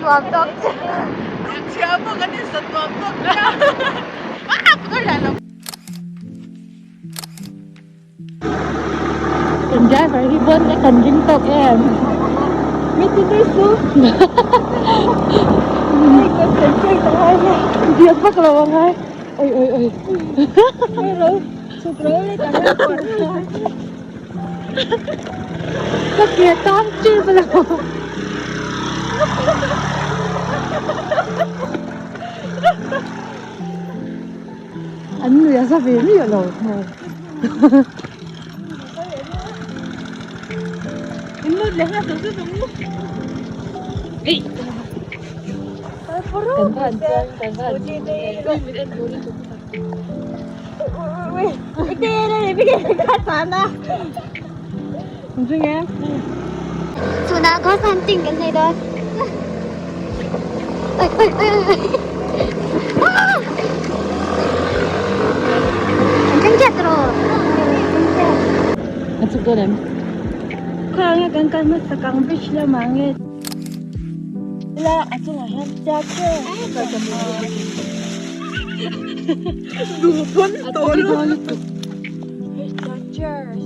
nuam tawk che. Chhia pawh kan insat nuam tawk che a. Ka riah lo. Kan driver hi bon e kan ring tawk em? Mi ti nui su. Hei concentrate a ngai nia. Biak vak lo a ngai. Oi oi oi. Hei ro chhuk ro le ka ram pawh Ka ke tang chip lo. An nui a za ve miah lo maw. Kan van chuan kan van Tunah ghost hunting kan nei dawn. Oi oi oi oi. An thleng chiah tawh. An chhuk dawn em? Khaw nge kan kal hmasa kang bridge lamah nge. La a chungah hian chiah che. Duh pawn tawh lo. Cheers.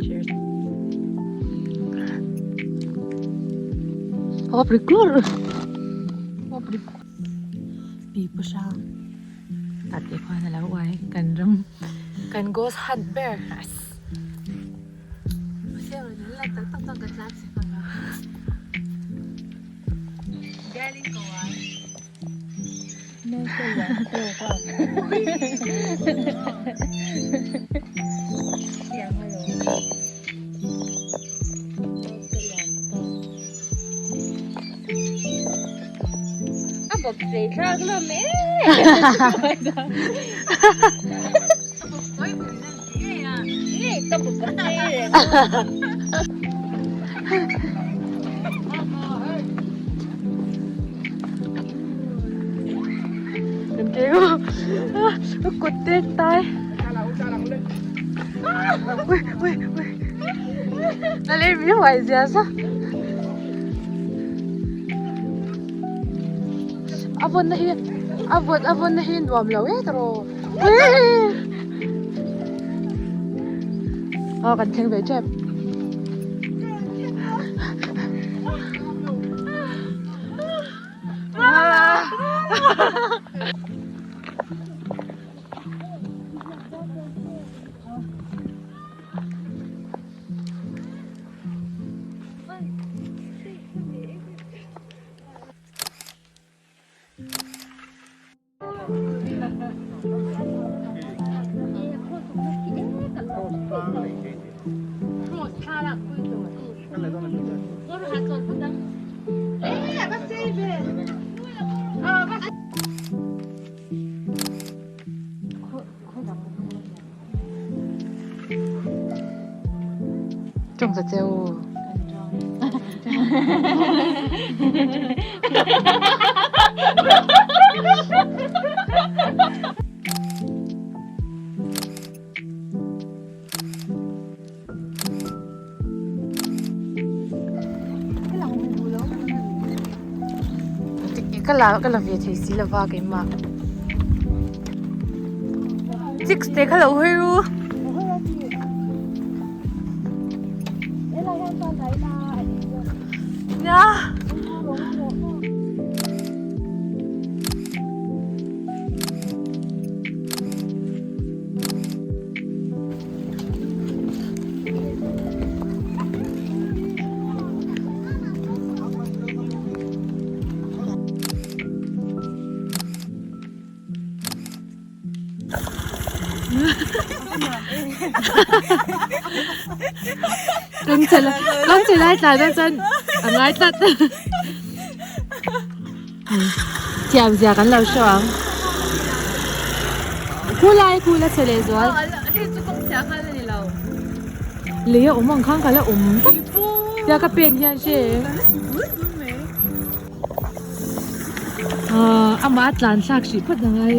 Cheers. Hop record. Hop record. Pi pu hrang. Tate khuan a lo uai kan ram kan ghost hunt ber as. A bawp sei thlak hlawm e. Kan ke ko ka kut te tai ui ui ui na le mi huai zia sa a vawn na hi a vawn a vawn na hi nuam lo e tawh Aw kan thleng ve tep. Tawng ta che u. Ka la ka la ve thei si lova keimah. Chicks te kha lo hawi ru. Nia. Kawng che kawng che lai tlai deuh chuan a ngai tlat thiam zia kan lo hre ang khu lai khu la che leh zual lei a awm ang khan ka la awm vek tia ka pen hian hre Ahh amah a tlan thlak hrih phawt ang ai.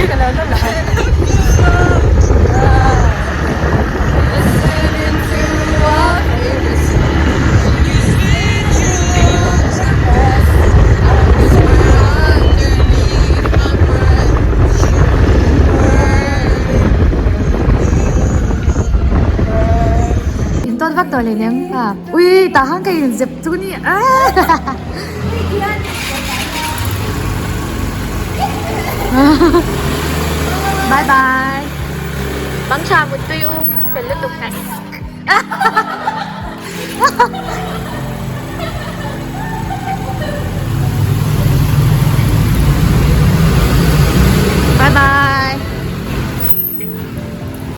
Ka lo la la. In tawt vak tawh leh nem a. Ui tah khan ka inzep chu ni a. Bye bye. Bang tha mut tui u fel lutuk hna.